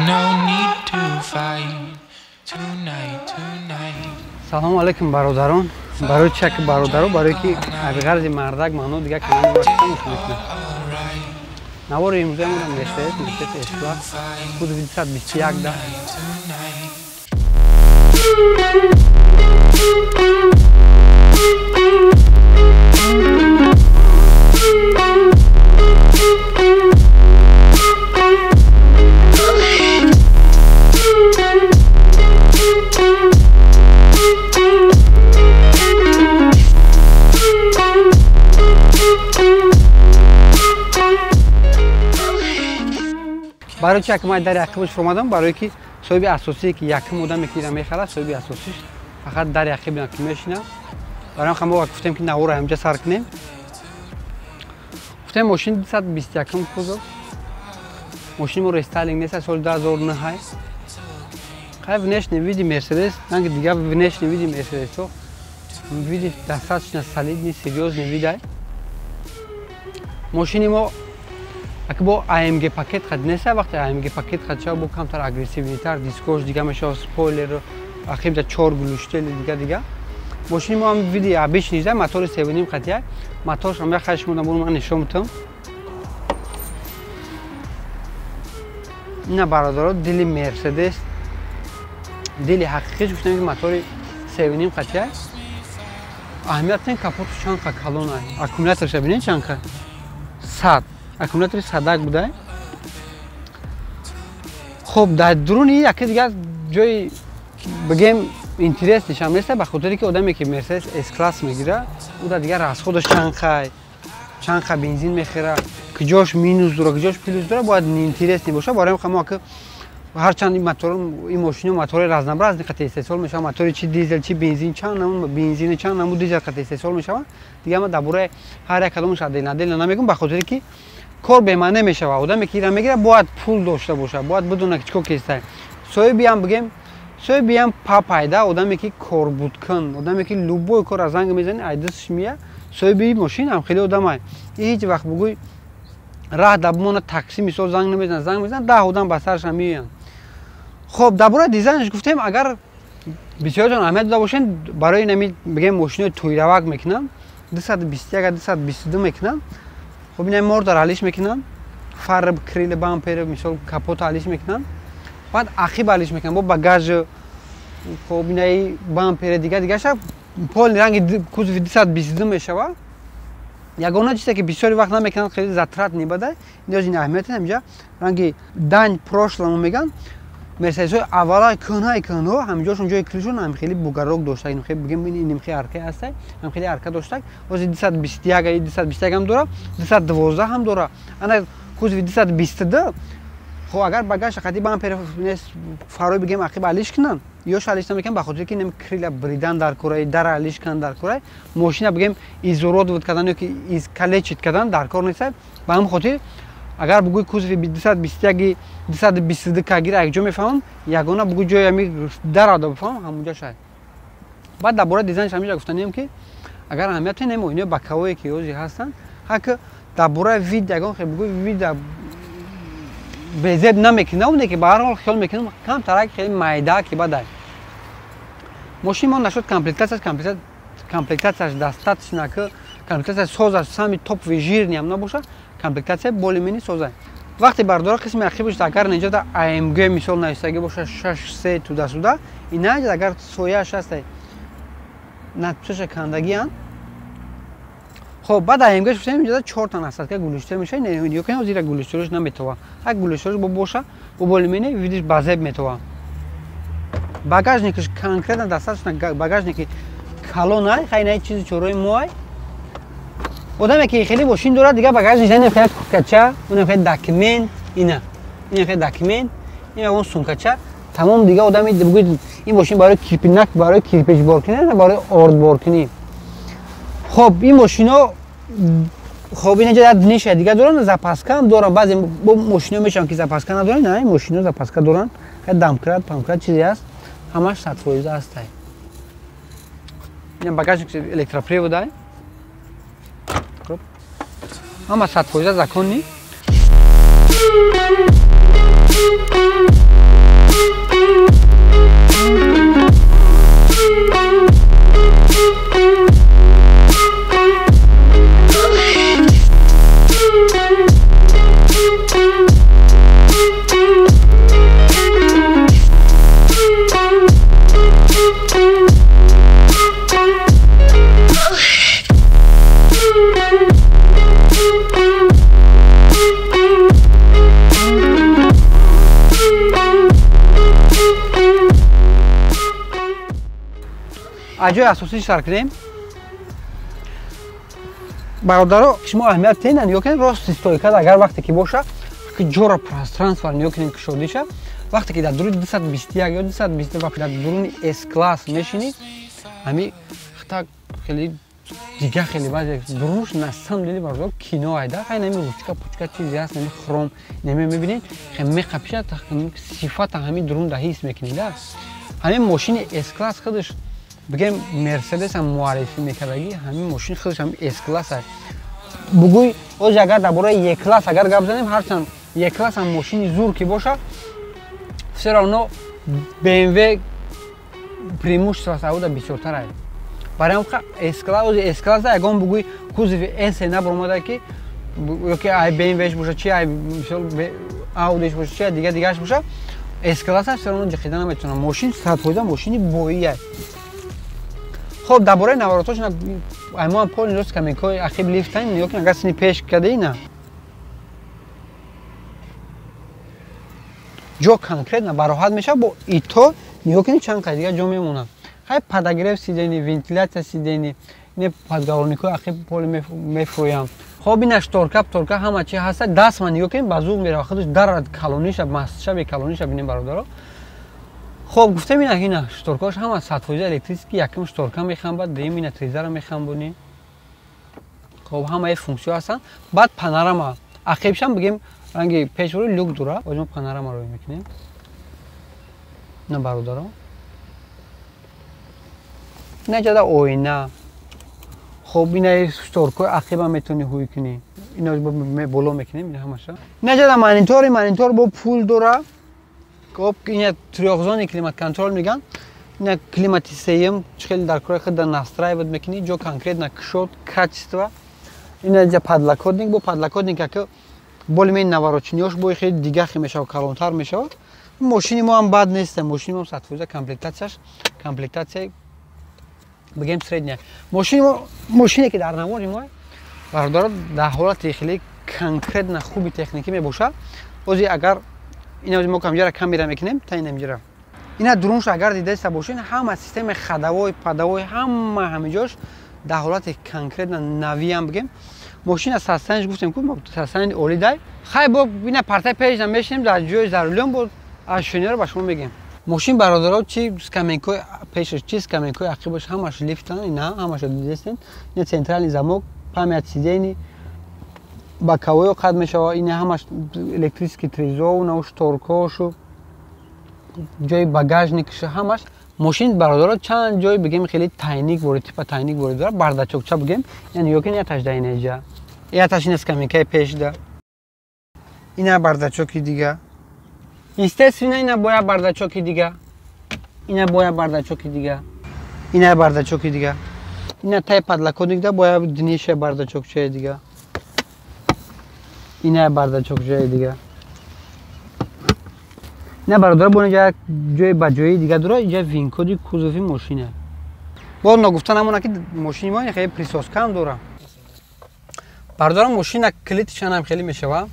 No need to fight tonight, tonight. Салому алейкум, бародарон. Барои чак бародаро, барои ки абиғарзи мардак маъно дига канали тамошо мекунад. Навори имрӯза мо Мерседес, Мерседес S-класс, кузови 221 да. Барои чи якум дари ақибаш фуромадам? Барое ки соҳиби асосие, ки якум одаме ки ира мехарад, соҳиби асосиш фақат дари ақиб ки мешина. Барои ҳам мо гуфтем, ки навора ҳамҷа сар кунем. Гуфтем, мошин 221 кузов, мошини мо рестайлинг нест, соли 2009. Хай, внешний види Мерседес ранги дига внешний види Мерседесо види достаточно солидный, серьезный вид ай. Мошини мо аки бо AMG пакет хад неста. Вақте AMG пакет хад шава, бо камтар агрессивный тар, дискош дига мешава, спойлер, ақибда чор глушители, дига дига. Мошини мо ҳам види обычный да, мотори севуним хатия. Моторш ҳам як шумо бур, ман нишон метам. Ина, бародаро, дили Мерседес, дили ҳақиқиш гуфтем, ки мотори севуним хатия. Аҳамият тен, капоту чанд қа калон ай. Аккумуляторша бинед, чанд қа 100 аккумулятори садак буда. Хуб, дар дуруни яке дигар ҷои бигем интерес нишам неста, ба хотире ки одаме ки Мерседес С класс мегира, ӯ дар дигар расход аш чанд қай, чанд қа бензин мехӯра, куҷош минус дора, куҷош плюс дора, бояд интересный боша. Барои ҳам мо ҳарчанд ин мотор, ин мошино мотори разнообразный қати истеҳсол мешавад, мотори чи дизел, чи бензин, чанд намуд бензини, чанд намуд дизел қати истеҳсол мешавад. Дигар ма дар бораи ҳар як кадомаш отдельно отдельно намегӯм, ба хотире ки кор бемаъне мешавад. Одаме ки ира мегирад, бояд пул дошта бошад, бояд бидонад, ки чӣ кор кеста. Соҳибиам, бигем, соҳибиам папайда, одаме ки корбудкун, одаме ки любой кор занг мезани, ай дастш мия. Соҳиби мошин ҳам хеле одамай, ҳеҷ вақт бугӯй раҳ да бимона, такси мисол занг намезанад. Занг мезанад, 10 одам ба сарашам меоянд. Хоб, дар бораи дизайнаш гуфтем. Агар бисёртон аҳамият дода бошед, барои нами бигем мошинои тӯйравак мекунам, 221, 222 мекунам. Хоб, ина мордор алиш мекунам, фар, крыло, бампер, мисол капот алиш мекунам, баъд ақиб алиш мекунам бо багаж. Хоб, инаи бампери, дига дигаша полный ранги кузови 222 мешава. Ягона чизе ки бисёри вақт намекунанд, хеле затратный бада, ин ин аҳамияти ҳамҷа ранги дань прошлому меган. Мерседесҳои аввалаи кӯҳнаи кӯҳнаҳо ҳамҷошон ҷои крышон ҳам хеле бугорок доштак, бигем нимхе арка ҳастай, ҳам хеле арка доштак. Ҳозир 221, 221 ҳам дора, 212 ҳам дора. Ана кузови 222. Хоб, агар багаж қати бампер фарои, бигем, ақиб алиш кунанд, ёш алиш намекунанд, ба хотире ки нем крылья бридан дар кораи, дара алиш кунанд дар кораи, мошина, бигем, изуродовать кардан ё ки искалечить кардан дар кор нест. Ба ҳамин хотир, агар бугӯй кузови 221, 222 кагира, якҷо мефаҳмам. Ягона бугӯй ҷои ами дарада бифаҳмам, ҳамунҷо шай. Баъд дар бораи дизайнш ҳаминҷа гуфтанием, ки агар аҳамият нем, оинои боковое ки ҳозир ҳастанд, ҳаки дар бораи вид ягон хел бугӯй вида безеб намекунам, не ки ба ҳар ҳол хиёл мекунам, камтарак хеле майда ки бадай. Мошини мо нашуд комплектация ш, комплектация ш достаточно ки комплектация созаш, самый топовый, жирный ҳам набошад, комплектация более-менее созай. Вақте бардора қисми ақибаш, агар инҷо да AMG мисол нависагӣ боша, 6 се туда-сюда, ина агар сояаш ҳастай, надписаша кандагианд. Хоб, баъд AMG гуфтем, инҷо чорта насадка глушитель мешавад. Ё ки зира глушитель ш наметова, ҳак глушитель ш бо боша, бо более-менее видиш базеб метова. Багажник ш конкретно достаточно багажник и калон ай. Хай, ина чизи чорои моай. Одаме ки хеле мошин дорад, дигар багажник ина хеле курткача, уна хеле документ, ина хеле документ, ина он сумкача, тамом. Дига одами бигӯед, ин мошин барои кирпинак, барои кирпичборкунӣ, на барои ордборкунӣ. Хоб, ин мошино, хоб, ин ҷа дниша дига доранд, запаска ҳам доранд. Баъзе мошино мешаванд, ки запаска надоранд. На, ин мошино запаска доранд, домкрат памкрат чизе ҳаст, ҳамаш 100% ҳастай. Ина багажник электропривод ай, ҳама 100% законный. Аз ҷои асосӣ сар кунем. Бародаро, шумо аҳамият тена нигоҳ кунед, рост стойка агар вақте ки боша, ки ҷора пространство нигоҳ кунед кушодиша, вақте ки дар дуруни 221 ё 222 ва дар дуруни S-класс мешинӣ, ҳами хата хеле дига хеле баъзе дуруш на самом деле бародаро кино айда. Хай нами ручка пучка чизе ҳаст, нами хром, нами мебинед, хе меқапиша, сифата ҳами дурун да ҳис мекунед да. Ҳамин мошини S-класс худаш бигем Мерседес ҳам муаррифӣ мекардагӣ, ҳамин мошин худаш ҳамин S-класс аст. Бугӯй оз агар дар бораи Е-класс агар гап занем, ҳарчанд Е-класс ҳам мошини зур ки боша, все равно BMW преимущество ауда бисёртар аст. Барои ҳам S-класс, оз S-класс ягон бугӯй кузови S набаромада ки ёки ай BMW-ш боша, чи ай мисол Audi-ш боша, чи ай дига дигараш боша, S-класс все равно ҷиқида наметавонад. Мошин 100% мошини боӣ аст. Хоб, дар бораи наворотош аймоам пол рост камекои ақиб лифтан нигоҳ кун, агар сини пеш кадаи на ҷо конкретно бароҳат мешавад, бо ито нигоҳ кунед чанд қадр дигар ҷо мемонад. Хай подогрев сидени, вентиляция сидени, не подголовникҳои ақиб поли мефурӯянд. Хоб, ина шторка торка ҳама чи ҳаста, даст ман нигоҳ кунед ба зуд меравад, худаш дар калониша, масштаби калониша бинем бародаро. Хоб, гуфтем ина ина шторкаош ҳама 100% электрический, якум шторка мехамбад, дуюм ина трезара мехамбонӣ. Хоб, ҳамаи функсиё ҳастанд. Баъд панорама ақибшам бигем ранги пешрӯи люк дора, оз мо панорама рӯй мекунем. На бародаро. Ина ҷада оина. Хоб, ина шторкаи ақиба метавонӣ ҳуй кунӣ. Ина боло мекунем ина ҳамаша. Ина ҷада монитори, монитор бо пул дора. Хоб, ина трёхзонный климат-контроль меган. Ина климати сеюм, чӣ хеле дар кори худ настраивать мекунӣ, ҷо конкретно кушод, качество. Ина ҷа подлокотник, бо подлокотник ака более-менее наворочиниёш бо хеле дига хе мешавад, калонтар мешавад. Мошини мо ҳам бад нест, мошини мо 100% комплектатсияш, комплектатсия бигем средняя. Мошини мо, мошине ки дар навори мо бародаро дар ҳолати хеле конкретно хуби техникӣ мебошад. Ози агар ина мо камҷара камера мекунем, та ина мҷара. Ина дурунш агар дидаиста бошед, ҳама системаи ходовой, подовой, ҳама ҳамиҷош дар ҳолати конкретно навиам бигем. Мошина состояниш гуфтем ку, состояние оли дай. Хай бо ина партай пешна мешинем дар ҷои зарулиён, бо ашёниро ба шумо мегем. Мошин бародаро чи скамейкои пешаш, чи скамейкои ақибаш ҳамаш лифтан, ина ҳамаша дидестен. Ина центральный замок, память сидений, боковой қад мешава, ина ҳамаш электрический трезор, на шторкошу, ҷои багажникш ҳамаш. Мошин бародаро чанд ҷой бигем хеле тайник ворид, типа тайник ворид дора, бардачокча бигем. Яъне ёки ина таш да ина ҷа. Я таш ина скамейкаи пеш да. Ина бардачоки дига. Естественно, ина боя бардачоки дига. Ина боя бардачоки дига. Ина бардачоки дига. Ина тай подлокотник да боя дниша бардачокчаи дига. Ина бардачокчаи дига. Ина бародаро бо инҷа ҷои ба ҷои дига дора, инҷа винкоди кузови мошина. Бо ногуфта намона ки мошини мо хеле присоска ҳам дора. Бародаро мошина калитшан ҳам хеле мешава.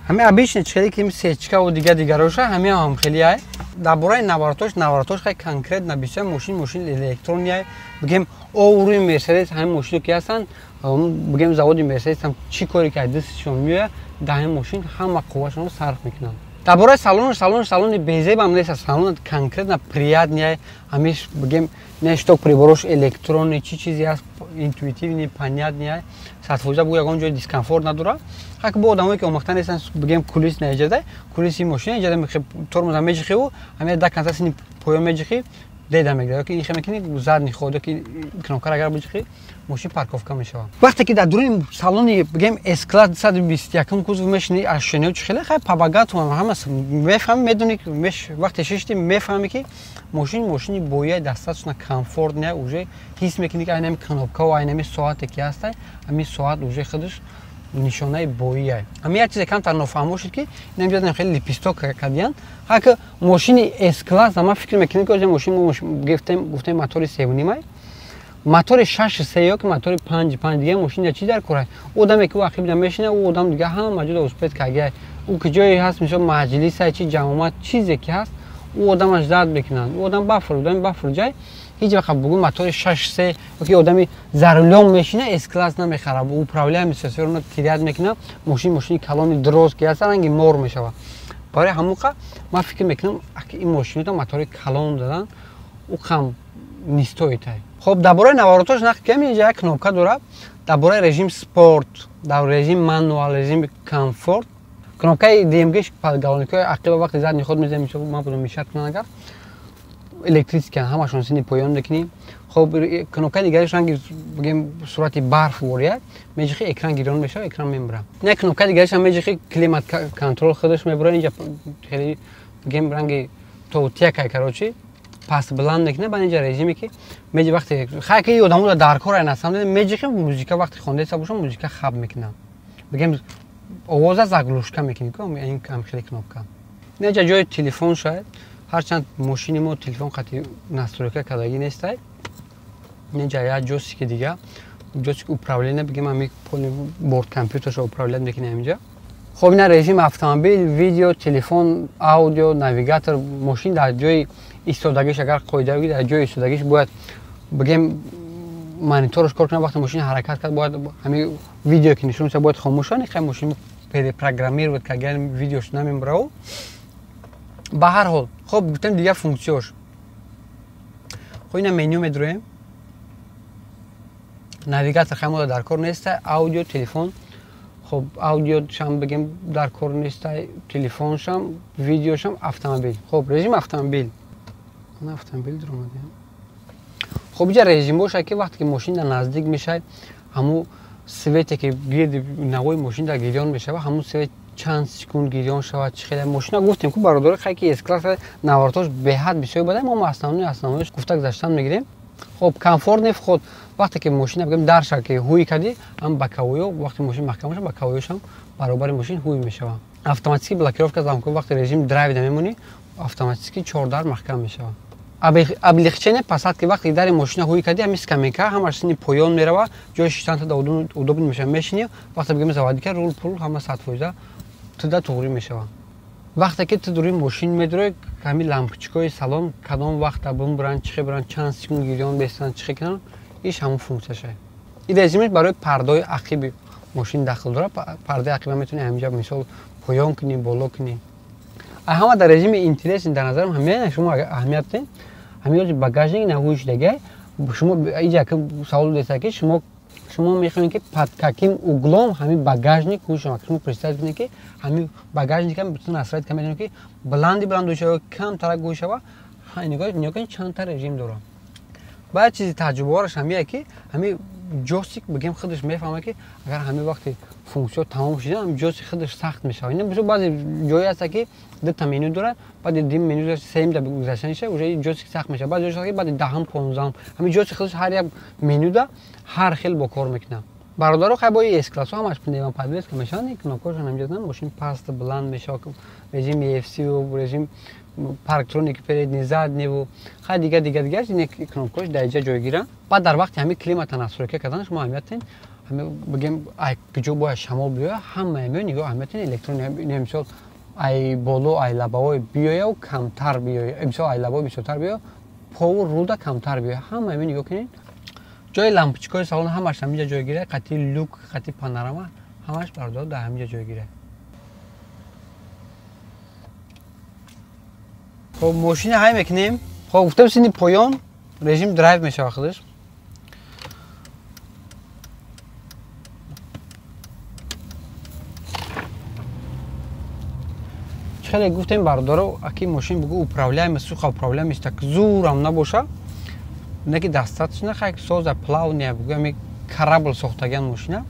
Ҳами обычный хеле ки сечка ва дига дигароша ҳами ҳам хеле ай. Дар бораи наворотош, наворотош хеле конкретно бисёр мошин, мошин электронӣ ай. Бигем овруи Мерседес ҳами мошино ки ҳастанд, бигем заводи Мерседес ҳам чӣ коре ки аз дастшон меояд, дар ҳамин мошин ҳама қуввашонро сарф мекунанд. Дар бораи салон, салон, салони безебам нест, салон конкретно приятный ай. Ҳамиш бигем не шток приборош электронный, чӣ чизе ҳаст, интуитивный, понятный ай. 100% бугӯ ягон ҷои дискомфорт надорад. Ҳак бо одамое ки омӯхта нестанд, бигем кулис наиҷада, кулиси мошина иҷада тормоза меҷихиву ҳамин да конца сини поён меҷихи, деда мегирад. Ёки ихе мекунӣ задний ход, ёки кнопкаро агар биҷихи, мошин парковка мешавад. Вақте ки дар дуруни салони бигем S-класс 221 кузов мешинӣ, ашёниё чӣ хеле хай по-богатому ҳама мефаҳмӣ, медонӣ, вақте шишти мефаҳмӣ ки мошин мошини бояй достаточно комфортная, уже ҳис мекунӣ ки айнами кнопка ва айнами соате ки ҳастай, ҳамин соат уже худаш нишонаи боияй. Ҳамин як чизе камтар нофаҳмо шуд ки инам хеле лепесток кардиян. Ҳака мошини S-класс, ман фикр мекунем ки мошин мо гуфтем мотори 3.5, мотори 6.3 ё ки мотори 5.5 дига мошин чӣ дар кора? Одаме ки ӯ ақиб мешина, ӯ одам дига ҳама ҷода успеть кагай. Ӯ ки ҷое ҳаст, мисол маҷлиса, чи ҷамоат, чизе ки ҳаст, ӯ одамаш зад мекунанд. Ӯ одам бафр, одами бафр ҷай Ҳеҷ вақт бугӯ мотори 6.3 ки одами за рулём мешина, С-класс намехара. Управляемый сенсорно терять мекуна. Мошин мошини калони дроз ки ҳаст, ранги мор мешава. Барои ҳамуқа ман фикр мекунам, ин мошинота мотори калон дадан ӯ кам не стоит. Хоб, дар бораи наворотош нақл кардем. Инҷа як кнопка дорад дар бораи режим спорт, дар режим мануал, режими комфорт. Кнопкаи ДМГ подголовникҳои ақиба вақти задний ход мезанем, мисол ман будам мешат кунам, агар электрический ҳамашон сини поён мекунӣ. Хоб, кнопкаи дигариш ранги бигем сурати барф вория, меҷихи, экран гирён мешава, экран мембура. Не, кнопкаи дигариш ҳам меҷихи, климат контрол худаш мебура. Инҷа хеле бигем ранги тоутиякай, короче, паст баланд мекунад. Баъд инҷа режиме ки меҷи вақте хай ки одамо дар кор ай насам меҷихи, музика вақте хондаеса бошам, музика хаб мекунад, бигем овоза заглушка мекунӣ ку ин кам хеле кнопка. Инҷа ҷои телефон шояд, ҳарчанд мошини мо телефон қати настройка кардагӣ нестай. Инҷа як ҷойстики дига, ҷойстик управления, бигем ҳами борт компютершо управлять мекунем ҳаминҷа. Хоб, ина режим автомобил, видео, телефон, аудио, навигатор. Мошин дар ҷои истодагиш, агар қоида бигӣ, дар ҷои истодагиш бояд бигем мониторш кор кунад. Вақте мошин ҳаракат кард, бояд ҳами видео ки нишон бояд хомӯш шавад. Хай, мошин перепрограммировать кард, видеош намебарав. Ба ҳар ҳол, хоб, гуфтем дигар функсияш. Хоб, ина меню медроем. Навигатор хай дар кор неста, аудио, телефон. Хоб, аудиошам бигем дар кор неста, телефоншам, видеошам, автомобил. Хоб, режим автомобил, автомобил дуромадем. Хоб, инҷа режим бошад ки вақте ки мошин дар наздик мешавад, ҳамун свете ки гирди навои мошин дар гирён мешавад, ҳамун свет чанд секунд гирён шавад, чӣ хеле мошина. Гуфтем ку бародари, хай ки С-класс наворотош беҳад бисёр бада, мо основной основноиш гуфта гузаштан мегирем. Хоб, комфортный вход, вақте ки мошина бигем дарша ки ҳуй кардӣ, ҳам боковойё, вақте мошин маҳкам бошад, боковойёшам баробари мошин ҳуй мешавад. Автоматически блокировка замка, вақте режим драйв намемонӣ, автоматически чор дар маҳкам мешавад. Облегчение посадки, вақте дари мошина ҳуй кардӣ, ҳами скамейка ҳамаш сини поён мерава, ҷои шиштан тада удобно мешава, мешинӣ. Вақте бигем заводить кард, рул пул ҳама 100% туда туғрӣ мешава. Вақте ки ту дури мошин медрои, ҳами лампочкаҳои салон кадом вақта бимбуранд, чихе буранд, чанд секунд гирён бестанд, чихе кунанд, иш ҳамун функсияша. Ин режимиш барои пардаҳои ақиби мошин дахл дорад. Пардаи ақиба метавонӣ ҳаминҷа мисол поён кунӣ, боло кунӣ. Ҳама дар режими интересный дар назарам ҳамин, шумо аҳамият дед, ҳамин багажник наҳуи шудага. Шумо иҷа савол деста ки шумо мехоҳед ки под каким углом ҳамин багажник ҳуй шавад. Шумо представить кунед ки ҳамин багажникам бутун настроить кам метавонед ки баланди баланд ҳуй шава, камтарак ҳуй шава. Нигоҳ кунед, чандта режим дорад. Баъд чизи таҷрибавораш ҳамие ки ҳамин ҷойстик бигем худаш мефаҳмад ки агар ҳамин вақти функсиё тамом шуда, ҳамин ҷойстик худаш сахт мешавад. Ина бисёр баъзе ҷое ҳаста ки дута меню дорад, баъди дим меню сеюм да гузаштаниша уже ҷойстик сахт мешавад. Баъзе ҷое ки баъди даҳам, понздаҳам ҳамин ҷойстик худаш ҳар як менюда ҳар хел бо кор мекунад. Бародаро, хай бо С-классҳо ҳамаш пневмоподвеска мешаванд, ин кнопкаҳошон ҳаминҷа зан, мошин паст баланд мешавад, режим EFC, режим парктроники передний, задний, хай дига дига дига, ин кнопкаҳош дар инҷа ҷойгиранд. Баъд дар вақти ҳамин климата настройка кардан шумо аҳамият дед, ҳамин бигем ай куҷо бояд шамол биёяд, ҳама ҳамиё нигоҳ аҳамият дед, электрони мисол ай боло, ай лабаҳои биёяв камтар биёя, мисол ай лабаҳои бисёртар биёя, пову руда камтар биёя, ҳама ҳамиё нигоҳ кунед. Ҷои лампочкаҳои салон ҳамаш ҳаминҷа ҷойгира, қати люк, қати панорама ҳамаш бародаро дар ҳаминҷа ҷойгира. Хоб, мошина ҳай мекунем. Хоб, гуфтем сини поён режим драйв мешавад худаш. Хеле гуфтем бародаро, аки мошин бугу управляемый, сухо управляемый, так зурам набоша, неки достаточно хай соза плавная, бугу ами корабль сохтаган мошина.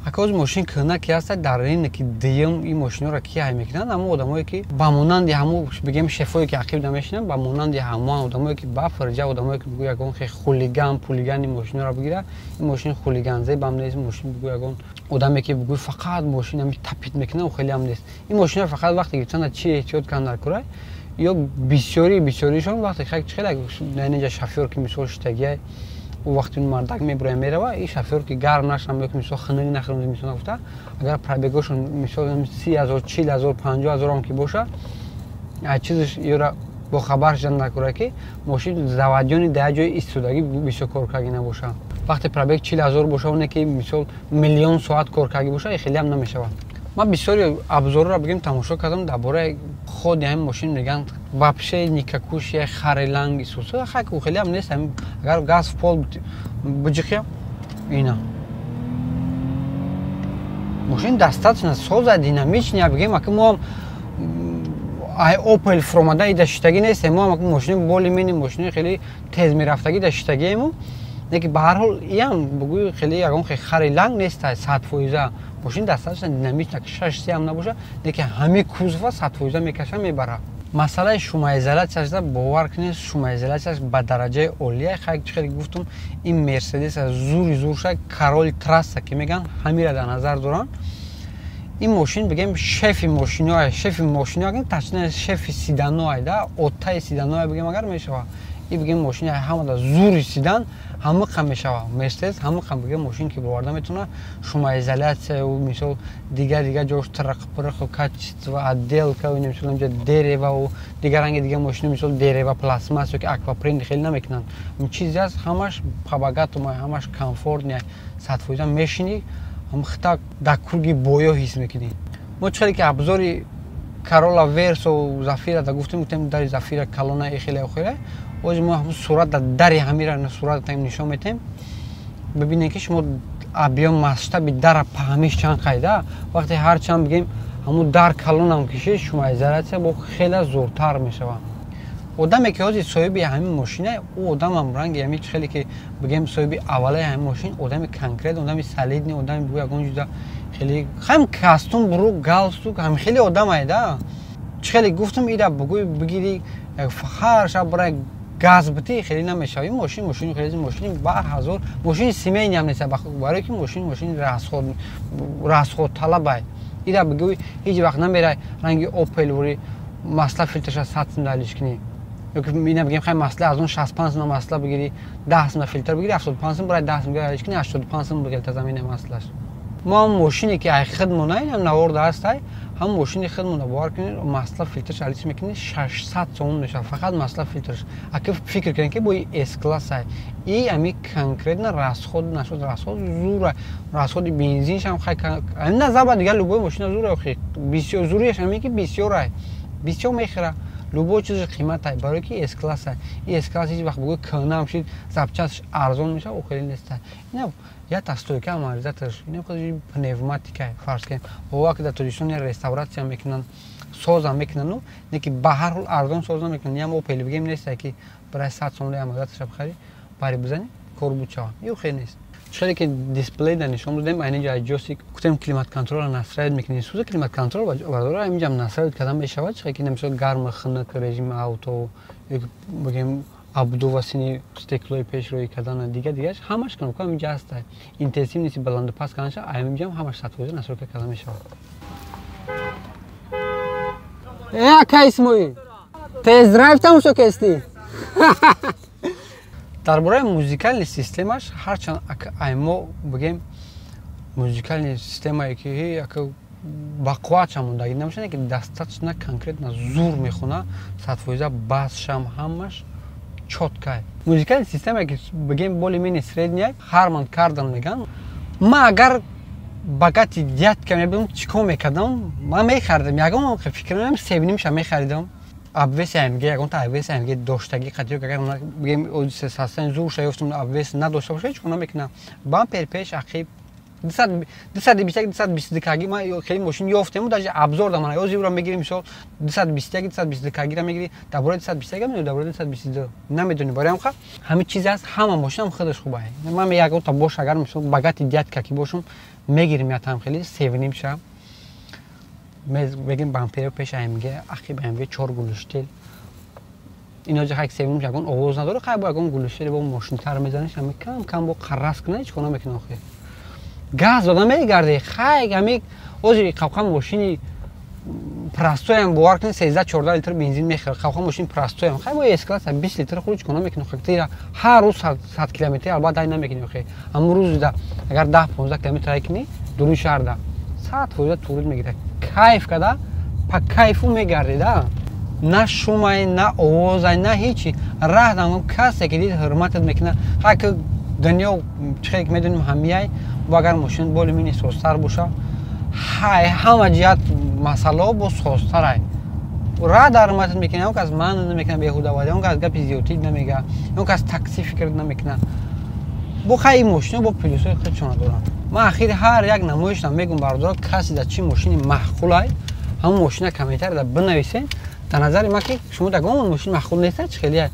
Ака оз мошин кӯҳна ки ҳаста, дар ин ки дуюм ин мошинҳоро ки ҳай мекунанд, ҳамон одамое ки ба монанди ҳамон бигем шефое ки ақиб намешинанд, ба монанди ҳамон одамое ки ба фирҷа, одамое ки бугу ягон хе хулиган пулиган ин мошинҳоро бигира. Ин мошин хулиганзебам нест, мошин бугу ягон одаме ки бугу фақат мошин ҳами тапит мекунад, хеле ҳам нест. Ин мошинҳо фақат вақте гирифтан чи эҳтиёт кунанд дар кӯрай, ё бисёри бисёришон вақте хай хеле инҷа шофёр ки мисол шитагиай, ӯ вақти мардак мебуроя мерава, ин шофёр ки гарм нашам ё ки мисол хунук нахӯрам, мисол нагуфта, агар пробегошон мисол 30 000, 40 000, 50 000 ҳам ки боша, чизаш ёра Бохабар шудан накура, ки мошин заводёни дар як ҷои истодагӣ бисёр коркардагӣ набоша. Вақте пробег 40 000 боша, оне ки мисол миллион соат коркардагӣ боша, хелеам намешавад. Ман бисёри обзорро, бигем, тамошо кардам дар бораи ходи ҳамин мошин. Мегӯянд, вообще никакущая, хареланг исуса. Хак, хелеам нест. Агар газ в пол биҷиқия, ина мошин достаточно соза, динамичный. Бигем, аки мо ай Опел фуромада ида шиштагӣ нестем, мо ҳам мошини более-менее, мошини хеле тез мерафтагӣ да шиштагиему. Лекин ба ҳар ҳол иам бугӯи, хеле ягон хари ланг нест. 100% мошин достаточно динамична, шаш сеам набоша, лекин ҳами кузова 100% мекаша, мебара. Масъалаи шумоизоляцияш, бовар кунед, шумоизоляцияш ба дараҷаи олия. Хай, хеле гуфтум, ин Мерседес зури зурша, король трасса ки мегӯянд, ҳамира дар назар доранд. Ин мошин, бигем, шефи мошиноа, шефи мошино, точнее, шефи седаноа да, отаи седаноа бигем агар мешава. И, бигем, мошини ҳамада зури седан ҳамиқа мешава Мерседес, ҳамиқа, бигем, мошин ки боварда метавона шумоизоляция, мисол, дигар дигар ҷош тирқ-пирқ, качество, отделка, мисол, инҷа дерево, дигар ранги дигар мошини, мисол, дерево, пластмасс ёки аквапринт хеле намекунанд. Чизе аст, ҳамаш по-богатому, ҳамаш комфортный. 100% мешинӣ, хита дар круги боё ҳис мекунӣ. Мо чӣ ки обзори Карола, Версо, Зафира да гуфтем, гуфтем, дари Зафира калона, хеле охире. Ози мо ҳамун сурат дар дари ҳамира сурат нишон метем, бибинед, ки шумо объём, масштаби дара паҳмиш чанд қайда. Вақте ҳар чанд, бигем, ҳамун дар калонам кишид, шумоизоляция бо хеле зуртар мешавад. Одаме ки ҳозир соҳиби ҳамин мошина, ӯ одамам ранги ҳамин хеле ки, бигем, соҳиби аввалаи ҳамин мошин, одами конкрет, одами солидный, одами бу ягон ҷуда хеле ҳам костюм буру, галстук, ҳам хеле одамае да. Чӣ хеле гуфтум, ира бугӯй, бигири, ҳар шаб барай газ битӣ, хеле намешава. Ин мошин, мошини хеле, мошини ба ҳазор, мошини семейный ҳам нест, барое ки мошин, мошини расход талабай. Ира бигӯй, ҳеҷ вақт намерай ранги Опел вори масла филтрша 100 сум далиш кунӣ, ёки ина, бигем, хай, масла аз он 65 сум масла бигири, 10 сум филтр бигири, 75 сум барай, 10 сум галиш кунӣ, 85 сум бигирта замина маслаш. Мо ҳам мошине ки ай хидмона, инам наворда ҳастай, ҳам мошини хидмона, бовар кунед, масла филтрш алис мекунӣ, 600 сомон мешавад фақат масла филтрш. Аки фикр кунед, ки бо С класса и ами конкретно расход нашуд, расход зура, расходи бензиншам хай назар ба дигар любой мошина зура. Охи бисёр зуриаш ами ки бисёрай, бисёр мехӯра, любой чизи қиматай, барое ки С класса. И С класс ҳеҷ вақт бугӯи кӯнаам шид, запчастш арзон мешавад, охири неста. Ина якта стойка аморизаторш, ина пневматика, фарз кунем, ова ки дар Тоҷикистон реставратсия мекунанд, созам мекунанд, не ки ба ҳар ҳол арзон соз намекунанд. Ям Опел, бигем, неста ки барои 100 сомони аморизаторша бихарӣ, бари бизанӣ, кор буд шавад, ё хел нест. Хеле ки дисплей да нишон додем, айниҷа ҷоси гуфтем, климат-контролро настраивать мекунем. Суза климат-контрол бардора инҷам настраивать кардан мешавад. Чӣ ки, мисол, гарму хунук, режими авто, бигем, обдува сини стеклои пешроӣ кардан, дигар дигараш, ҳамаш кнопка инҷа ҳаста. Интенсивности баланду паст карданша инҷам ҳамаш 100% настройка кардан мешавад. Э, ака Исмоил, тест-драйв тамошо кести. Дар бораи музыкальный системаш, ҳарчанд мо, бигем, музыкальный системае ки ака бақувватша мондагӣ намешавад, ки достаточно конкретно зур мехона, 100% басшам ҳамаш чёткай. Музыкальный системае ки, бигем, более-менее средняя, Харман Кардан меган. Ма агар богатый дядька мебудам, чӣ кор мекардам? Ман мехаридам, ягон фикр намем, севнимша мехаридам, обвес АМГ, ягонта обвес АМГ доштагӣ қатиё. Агар, бигем, састани зурша ёфтум, обвес надошта боша, ҳеҷ кор намекунам. Бампер пеш, ақиб, 221, 222 каги ман хеле мошин ёфтему, даже обзор да мана ёзи мегирим. Мисол, 221, 222 кагира мегири, дар бораи 221 медони, дар бораи 222 намедони. Барои ҳамха ҳамин чиз аст, ҳама мошинам худаш хубае. Ман ягонта бош, агар, мисол, богатый дядька ки бошум, мегирим ятам хеле севнимша, бегем, бампери пеш АМГ, ақиб АМГ, чор глушитель. Иноҷа хак севним ягон овоз надора, хай, бо ягон глушитель бо мошинтар мезаниш, ами кам кам бо қаррас куна, ҳеҷ кор намекуна. Охир газ дода мегарди, хай, ами озир қавқа мошини простоям, бовар кунед, 13-14 литр бензин мехӯрад қавқа мошини простоям. Хай, бо С класса 20 литр худ ҳеҷ кор намекуна. Тира ҳар рӯз 100 километр албатта ай намекунӣ. Охир ҳамун рӯз агар 10-15 километр ай кунӣ, дуруни шаҳрда 100% турид мегирад, кайф када, по кайфу мегардида. На шумай, на овозай, на ҳечи. Раҳ дам касе ки дид, ҳурматат мекунад. Ҳай ки дунё чихе ки медонем, ҳамияй. Бо агар мошин боли мини созтар боша, ҳай ҳама ҷиҳат масъалаҳо бо созтарай. Раҳ дар ҳурматат мекунад, он кас ман намекунад беҳудавади, он кас гапи зиёдтӣ намега, он кас такси фикр намекунад. Бо хай ин мошино бо плюсҳои худшона доранд. Ман ахири ҳар як намоишам мегум: бародаро, касе дар чӣ мошини маъқулай, ҳамон мошина комментарияда бинависен. Дар назари ман ки шумо дагон мошин маъқул неста, чӣ хеле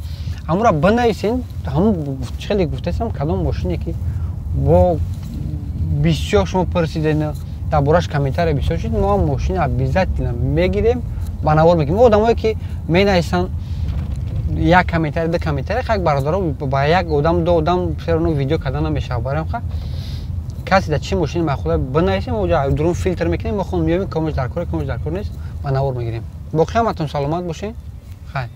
ҳамонро бинависен. Ҳамон чӣ хеле гуфтасам, кадом мошине ки бо бисёр шумо пурсиден, дар бораш комментария бисёр шуд, мо мошина обязательно мегирем, ба навор мекунем. Одамое ки менависанд як комментария, ду комментария, хак бародаро, ба як одам, ду одам всё равно видео карда намешавад. Барои ха касе дар чӣ мошини маъқула бинависем, оҷа дурун филтр мекунем, мо хон меёбем, комаш дар кор, комаш дар кор нест, ба навор мегирем. Боқӣ ҳаматон саломат бошед, хайр.